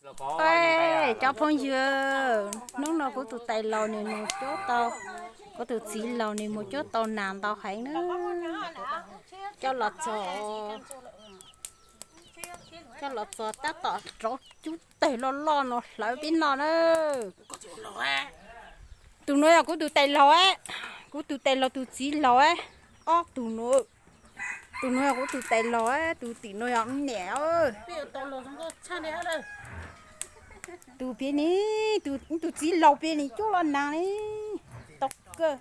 Ej, cov phooj ywg, hnub no kuv tus tais laus nws mus cuab tau, kuv tus txiv laus nws mus cuab tau nas ntau heev na. Coj los txog, coj los txog tab tom rauv cub tawg loj loj no hlawv peb noj na. Tus nuav yog kuv tus tais laus, kuv tus tais laus tus txiv laus, ob tug nuav. Tus nuav yog kuv tus tais laus, tus tim nuav yog niam. Tus pem ne, tus txiv laus pem ne cuab los nas ne, tau kawg.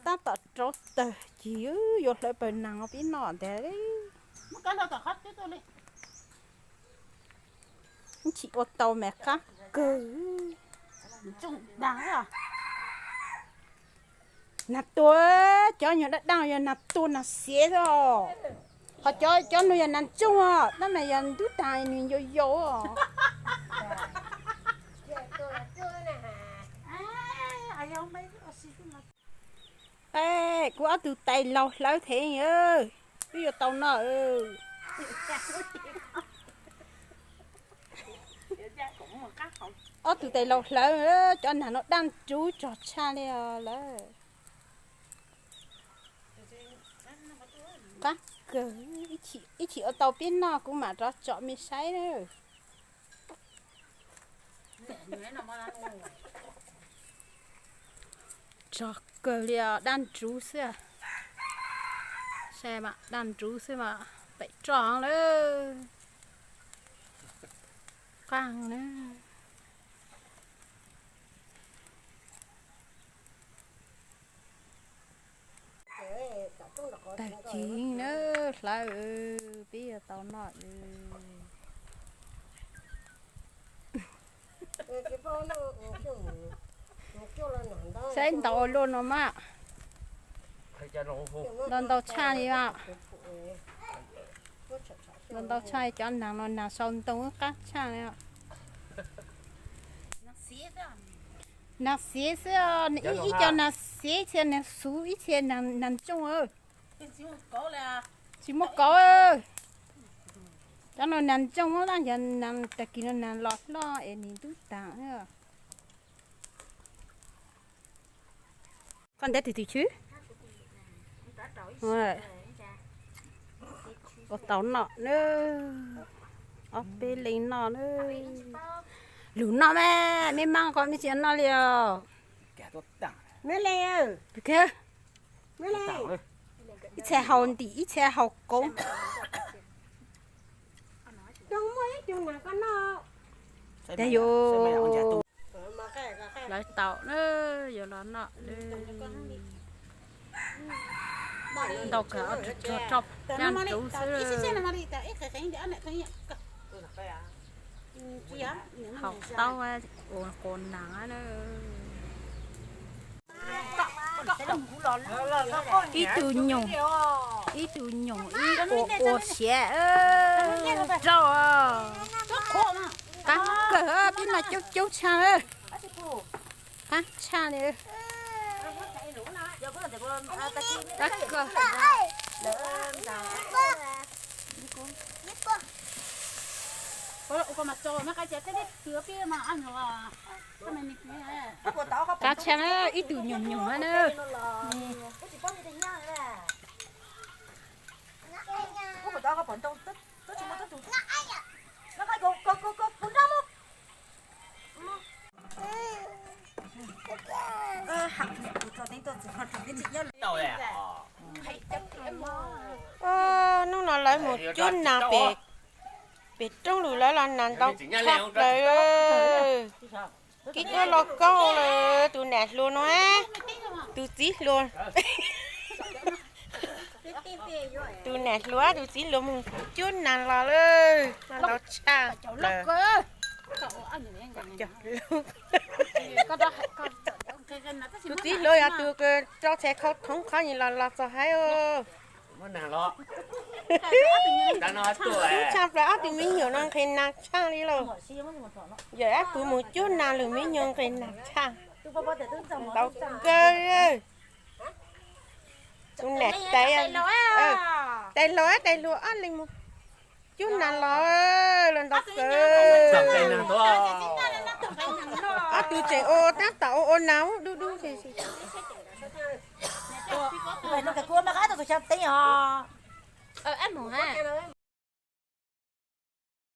Tab tom rauv tawg cig yuav hlawv pawg nas peb noj ntag. Tsis ua tau mas qab kawg. Nas tua, cov nyuag daj daj yog nas tua nas xiav xwb os. Ho cov, cov no yog nas ntsooj os, tab mas yog ntub taag nws yau yau os. Kuv ob tug tais laus hlawv thev, wb yuav tau noj. Ob tug tais laus hlawv, cov nas no daj nruv tshaj li os lawm. Qab kawg, ib chim ua tau peb noj kuv mam rov tsom mej saib na. Tsog kawg li os, daj nruv xwb. Saib mas, daj nruv xwb mas, pem roj lawm. Qaj na. Tag kis na, hlawv, peb yuav tau noj. Saib ntau ua luaj no mas. Ntau ntau tshaj li mas. Ntau ntau tshaj, cov nas no nas sau ntoo qab tshaj li. Nas xiav xwb, ib co nas xiav, ib txhia nas xuv, ib txhia nas ntsooj. Tsis muaj kauv. Cov no nas ntsooj, yog nas tag kis no nas los loj es nws ntub taag. Koj ntev twg twg chwb? Ua tau noj na, ob peb leeg noj na. Lug noj me, mej maab ko mej tsis noj li os. Ib txhia haus ntim, ib txhia haus kauv. Tes yus lawv tau na, yuav los noj. Ntau kawg, rog rog, daj nruv xwb. Haus taub ua quas nas na. Ib tug nyoog, ib tug nyoog, ib ua ua siav rau. Qab kawg, peb noj caub caub tshaj. Qab tshaj li. Qab kawg. Qab tshaj na, ib tug nyoog nyoog na. Hnub no lawv mus cuab nas pem, pem roob lug lawv los nas ntau tshaj plaws. Kib cuab loj koj lawm, tus nam hluas no, tus txiv hluas, tus nam hluas tus txiv hluas mus cuab nas los lawm, nas ntau tshaj plaws. Tus txiv hluas yog tus rau txhais khau thoob qhov nyuag los los txog haib. Tshaj plaws, ob tug me nyuam no nqhis nas tshaj li lauj. Yawm dab kuv mus cuab nas lug me nyuam nqhis nas tshaj. Ntau kawg. Tus nam tais, tais hluas, tais hluas ob leeg mus. Cub nas los, los ntaus kawg. Ob tug tseem ua tab tom ua ua nas dub dub. Tus xyov teb os.